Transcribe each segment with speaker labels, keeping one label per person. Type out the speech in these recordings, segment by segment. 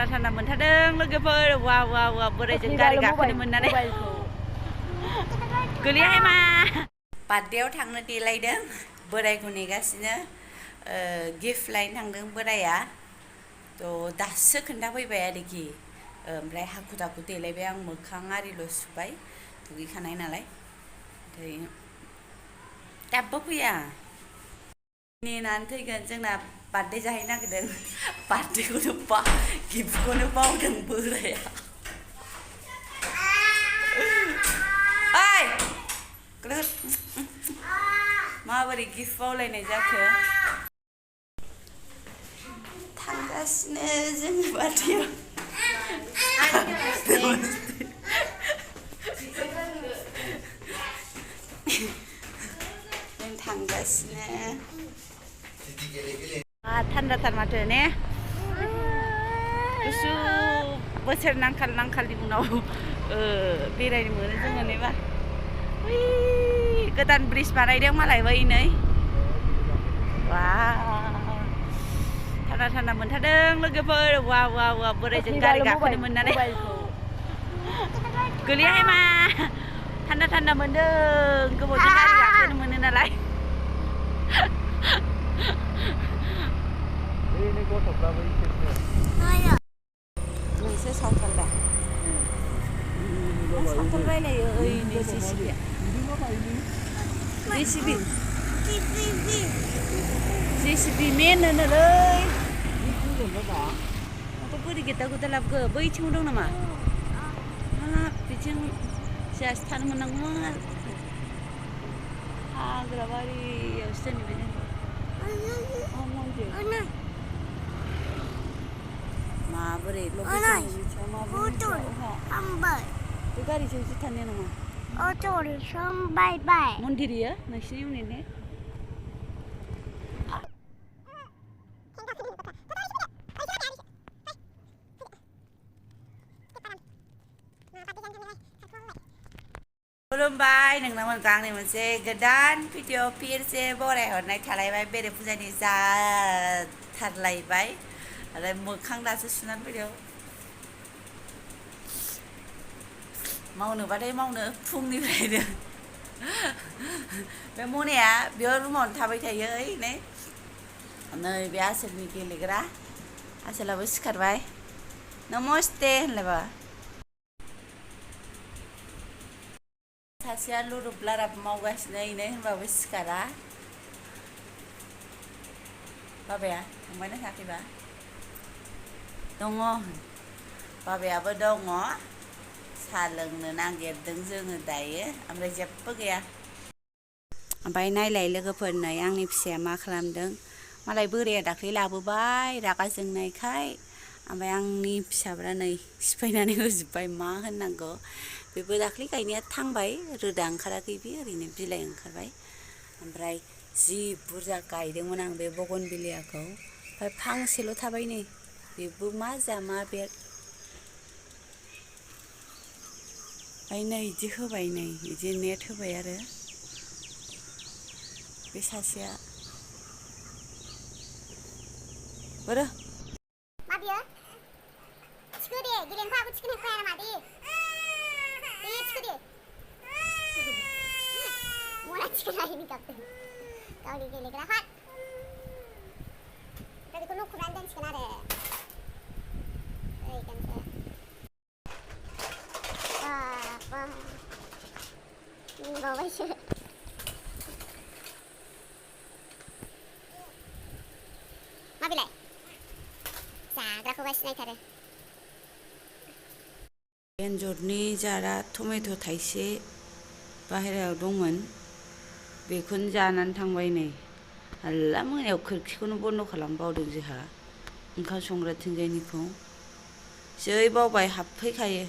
Speaker 1: थान्दा थान्दा मोनथारदों लोगोफोर वाव वाव वाव बोरायजों गारि गाखोनो मोननानै गोलैयाहाय मा बार्थडेआव थांनो देलायदों बोरायखौ नेगासिनो गिफ्ट लायनो थांदों बोराया थ' दासो खोन्थाफैबाय आरोखि ओमफ्राय हाखु दाखु देलायबाय आं मोखां आरिल' सुबाय दुगैखानाय नालाय ओमफ्राय दाबो फैया नेनानै थैगोन जोंना बार्थडे जाहैनो नागिरदों बार्थडेखौनो गिफ्टखौनो बावदों बोराया ओइ माबोरै गिफ्ट बावलायनाय जाखो थांगासिनो जोंनि बार्थडेआव जों थांगासिनो थान्दाथार माथो ने गुसु बोसोर नांखालनि उनाव बेरायनो मोनो जोङो नेबा गोदान ब्रिज बानायदों मालाय बै नै थान्दा मोनथारदों लोगोफोर वाव वाव वाव बोरायजों गारि गाखोनो मोननानै गोलैयाहाय मा थान्दा मोनदों गोबावजों गारि गाखोनो मोनो नालाय नोंसो सावथाल दा सावथाल रायलायो ओइ नै जेसिबि मेन होनोलै माथो बोरै गेद्दा लाबोखो बैथिंबो दं नामा बिथिं जाहासो थानो मोननांगौमोन हाग्रा बारियावसो दोनहैबाय माबोरै लकेसन बे गारिजों जि थानाया नङा मन्दिर इयो नोंसिनि उन्दैनि खुलुमबाय नोंनाव आंनि मोनसे गोदान भिडिअ फिरसे बरायहरनाय थालायबाय बेरे फुजानि जाथारलायबाय आरो मोखां दासो सुनानै फैदों मावनोबाथाय मावनो फुंनिफ्रायनो बे मनाया बेयाव रुमावनो थाबाय थायो ओइ नै बे आसोलनि गेलेग्रा आसोलाबो सिखारबाय नमस्ते होनलायबा सासेया लुरुब लाराब मावगासिनो इनो होनबाबो सिखारा बाबाया थांबायना थाङाखैबा दङ बाबायाबो दङ साहा लोंनो नागिरदों जोङो दायो ओमफ्राय जेबो गैया ओमफ्राय नायलाय लोगोफोर नै आंनि फिसाया मा खालामदों मालाय बोराया दाख्लै लाबोबाय रागा जोंनायखाय ओमफ्राय आंनि फिसाफ्रा नै सिफायनानै होजोब्बाय मा होननांगौ बेबो दाख्लै गायनाया थांबाय रोदा ओंखाराखै बे ओरैनो बिलाइ ओंखारबाय ओमफ्राय जि बुरजा गायदोंमोन आं बे बगनभिलियाखौ ओमफ्राय फांसेल' थाबाय नै बेबो मा जामा बेर ओमफ्राय नै इदि होबाय नै इदि नेट होबाय आरो बे सासेया बोरो
Speaker 2: मा बियो थिखो दे गेलेनोखौ आंखौ थिखोनो होखाया नामा दे थिखो दे मना थिखोनानै गाबदों गावनि गेलेग्रा हट दा बेखौ न'खरानो दोनसिगोन आरो ओइ दोनसै मिनिबावबायसो मा बिलाय जाग्राखौबा सिनायथारो
Speaker 1: एन्जरनि जारा टमेट' थाइसे बाहेरायाव दंमोन बेखौनो जानानै थांबाय नै आल्ला मोनायाव खोरखिखौनो बन्द' खालामबावदों जोंहा ओंखाम संग्राथिंजायनिखौ जै बावबाय हाबफैखायो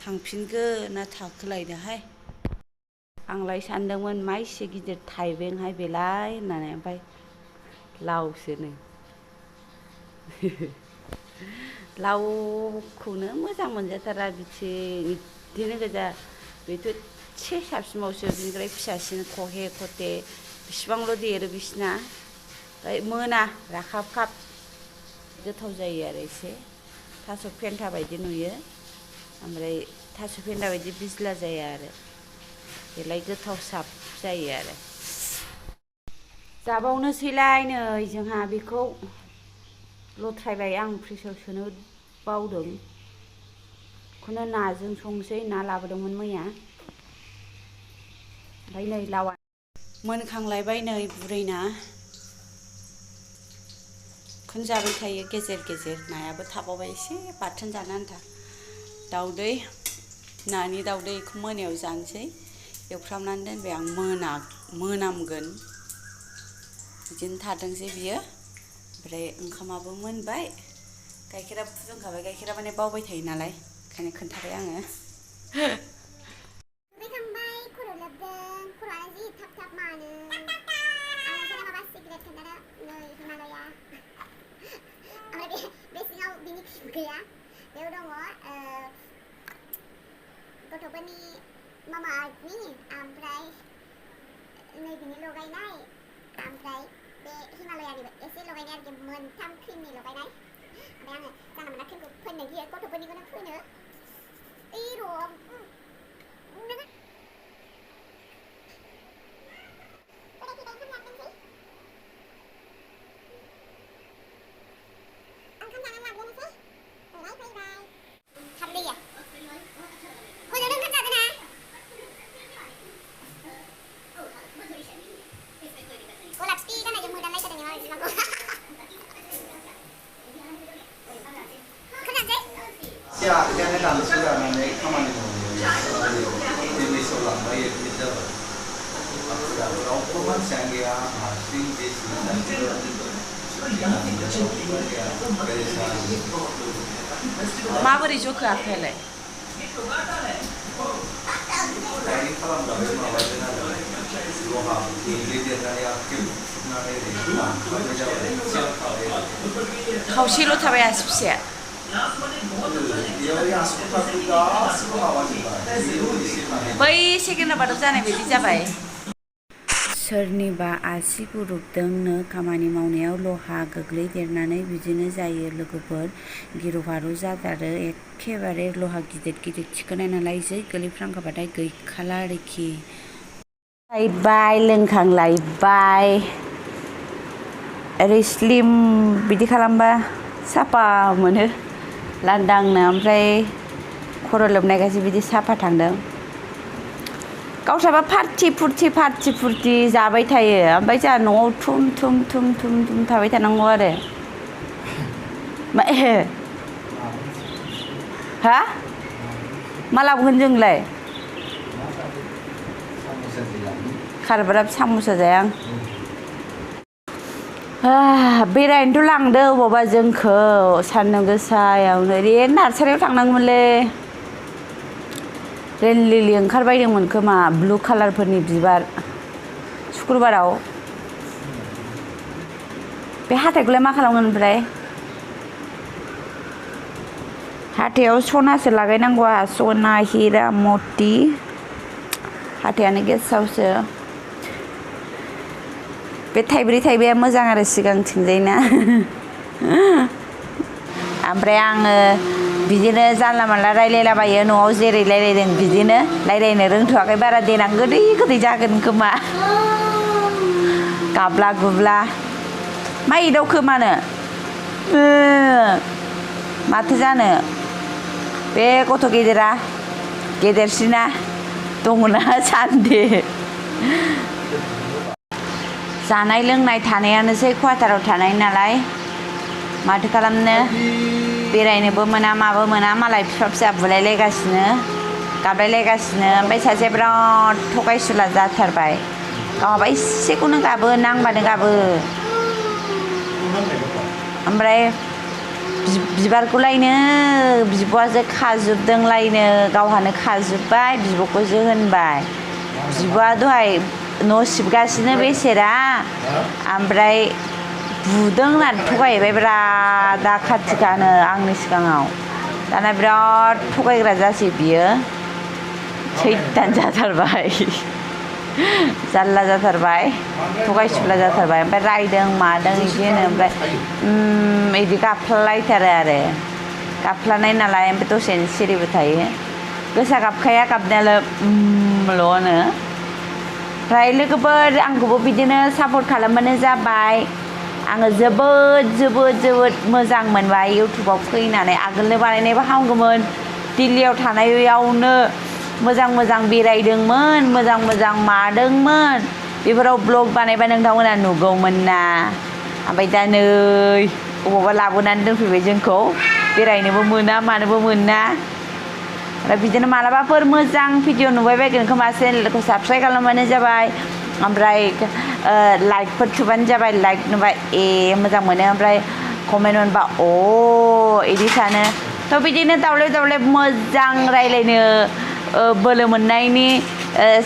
Speaker 1: थांफिनगोन ना थाखोलायदोहाय आंलाय सानदोंमोन मा एसे गिदिर थाइबेंहाय बेलाय होननानै ओमफ्राय लावसो नै लावखौनो मोजां मोनजाथारा बिदिनो गोजा बेथ' एसे साबसिनबावसो बिनिफ्राय फिसासिन खहे खथे बिसिबांल' देरो बिसिना ओमफ्राय मोना राखाब खाब गोथाव जायो आरो एसे थास' फेन्था बायदि नुयो ओमफ्राय थास' फेन्था बायदि बिज्ला जाया आरो बेलाय गोथाव साब जायो आरो जाबावनोसैलाय नै जोंहा बेखौ लथ्रायबाय आं फ्रिजआव सोनो बावदों बेखौनो नाजों संसै ना लाबोदोंमोन मैया ओमफ्राय नै लावा मोनखांलायबाय नै बुरैना बेखौनो जाबाय थायो गेजेर गेजेर नायाबो थाबावबाय एसे बाथोन जानो आन्था दाउदै नानि दाउदै बेखौ मोनायाव जानोसै एवफ्रामनानै दोनबाय आं मोनामगोन बिदिनो थाथोंसै बियो ओमफ्राय ओंखामाबो मोनबाय गाइखेराबो फुदुंखाबाय गाइखेरा माने बावबाय थायो नालाय ओंखायनो खोन्थाबाय आङो
Speaker 2: दुगैखांबाय खर' लोबदों खर'आनो जि थाब थाब मानो आं माबा सिक्रेट खोन्थानो नै हिमालया ओमफ्राय बे सिङाव बिनि खिबु गैया बेयाव दङ गथ'फोरनि मामा आर्थनि ओमफ्राय नै बिनि लगायनाय ओमफ्राय बे हिमालयानिबो एसे लगायनाय आरोखि मोनथाम क्रिमनि लगायनाय ओमफ्राय आङो जानला मोनला क्रिमखौ फोननो गियो गथ'फोरनिखौनो फोनो ओइ र'
Speaker 3: आखायानो दानसु जानानै खामानि मावनो बिजनेसाव लांबाय एडमिट जाबाय रावबो मानसियानो गैया हारसिं
Speaker 1: माबोरै जखो आखायालाय
Speaker 3: गारि खालामजाबाय माबाजों आरो लहा देग्लिदेरनानै आखाइयाव सुनानै ओरै लांखाबाय जाबाय
Speaker 1: खावसेल' थाबाय आसि फिसाया बै सेकेन्ड राबादाव जानाय बायदि जाबाय सोरनिबा आसि गुरुबदोंनो खामानि मावनायाव लहा गोग्लैदेरनानै बिदिनो जायो लोगोफोर गिरु बारु जाथारो एखेबारे लहा गिदिर गिदिर थिखोनाय नालाय जै गोलैफ्रांखाबाथाय गैखाला आरोखि लायबाय लोंखांलायबाय ओरै स्लिम बिदि खालामबा साफा मोनो लांदांनो ओमफ्राय खर' लोबनायखायसो बिदि साफा थांदों गावस्राबा पार्टि फुर्टि जाबाय थायो ओमफ्राय जोंहा न'आव थुम थाबाय थानांगौ आरो हा मा लाबोगोन जोंलाय खारबाराबो साम'सा जाया आं बेरायनोथ' लांदो अबावबा जोंखौ सान्दुं गोसायावनो ओरै नार्सारियाव थांनांगौमोनलै रेन लिलि ओंखारबायदोंमोन खोमा ब्लु कालारफोरनि बिबार शुक्रुबाराव बे हाथाइखौलाय मा खालामगोन ओमफ्राय हाथायाव सनासो लागायनांगौ आंहा सना हिरा मति हाथायानो गेसावसो बे थाइब्रैया मोजां आरो सिगांथिंजायना ओमफ्राय आङो बिदिनो जानला मानला रायलायलाबायो न'आव जेरै रायलायदों बिदिनो रायलायनो रोंथ'वाखै बारा देनां गोदै जागोन खोमा गाब्ला गुब्ला मा एदावखो मानो माथो जानो बे गथ' गेदेरसिना दङना सान्दे जानाय लोंनाय थानायानोसै क्वार्टाराव थानाय नालाय माथो खालामनो बेरायनोबो मोना माबो मोना मालाय फिसा फिसा बुलायलायगासिनो गाबलायलायगासिनो ओमफ्राय सासे बिराद थगायसुला जाथारबाय गावहाबा एसेखौनो गाबो नांबानो गाबो ओमफ्राय बिबारखौलायनो बिब'आसो खाजोबदोंलायनो गावहानो खाजोब्बाय बिब'खौसो होनबाय बिब'आ दहाय न' सिबगासिनो बेसेरा ओमफ्राय बुदों होननानै थगायहैबाय बिराद दाखाथिखानो आंनि सिगाङाव दाना बिराद थगायग्रा जासै बियो सैतान जाथारबाय जारला जाथारबाय थगायसुला जाथारबाय ओमफ्राय रायदों मादों बिदि होनो ओमफ्राय बिदि गाबफ्लालायथारो आरो गाबफ्लानाय नालाय ओमफ्राय दसेनो सिरिबो थायो गोसा गाबखाया गाबनायालाय ल' होनो ओमफ्राय लोगोफोर आंखौबो बिदिनो सापर्ट खालामबानो जाबाय आङो जोबोद मोजां मोनबाय इउटुबाव फैनानै आगोलनो बानायनायबा हामगौमोन दिल्लीयाव थानायावनो मोजां बेरायदोंमोन मोजां मादोंमोन बेफोराव ब्लग बानायबा नोंथांमोना नुगौमोन ना ओमफ्राय दा नै अबावबा लाबोनानै दोनफैबाय जोंखौ बेरायनोबो मोना मानोबो मोना ओमफ्राय बिदिनो मालाबाफोर मोजां भिडिअ नुबाय बायगोन खोमा चेनेलखौ साबस्क्राइब खालामबानो जाबाय ओमफ्राय लाइकफोर थुबानो जाबाय लाइक नुबा मोजां मोनो ओमफ्राय कमेन्ट मोनबा इदि सानो थ' बिदिनो दावले मोजां रायलायनो बोलो मोननायनि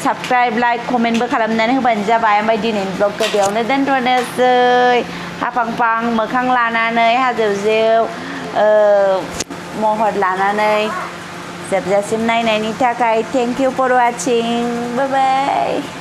Speaker 1: साबस्क्राइब लाइक कमेन्टबो खालामनानै होबानो जाबाय ओमफ्राय दिनैनि ब्लगखौ बेयावनो दोनथ'नोसै हाफां मोखां लानानै हाजोआव महर लानानै जोबजासिम नायनायनि थाखाय thank you for watching bye bye